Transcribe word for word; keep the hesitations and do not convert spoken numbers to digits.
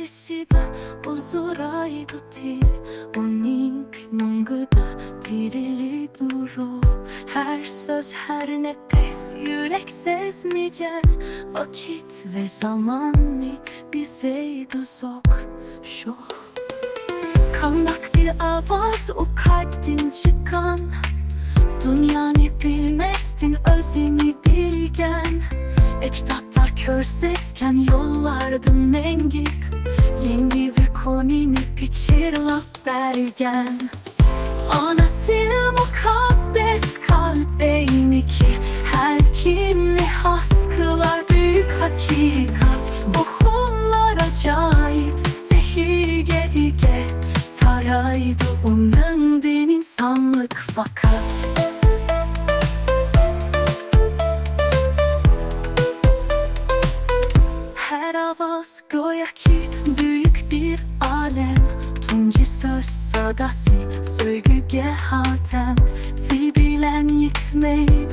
ئىچىدە ئۇزىرايدۇ تىل، ئۇنىڭ مۇڭىدا تىرىلىدۇ روھ. ھەر سۆز، ھەر نەپەس يۈرەك سەزمىگەن، ۋاقىت ۋە زاماننى بېزەيدۇ زوق شوخ. قانداق بىر ئاۋاز ئۇ قەلبتىن چىققان؟ دۇنيانى بىلمەستىن ئۆزىنى بىلگەن، ئەجدادلار كۆرسەتكەن يوللاردا مەڭگۈ، يېڭى ۋە كونىنى پىچىرلاپ بەرگەن. ئانا تىل مۇقەددەس قەلب ئەينىكى، ھەر كىمنى خاس قىلار بۈيۈك ھەقىقەت. ئۇقۇملار ئاجايىپ سېھىرگە ئىگە، تارايدۇ ئۇنىڭدىن ئىنسانلىق پەقەت. ھەر ئاۋاز گوياكى بۈيۈك بىر ئالەم، تۇنجى سۆز ساداسى سۆيگۈگە خاتەم. تىل بىلەن يەتمەي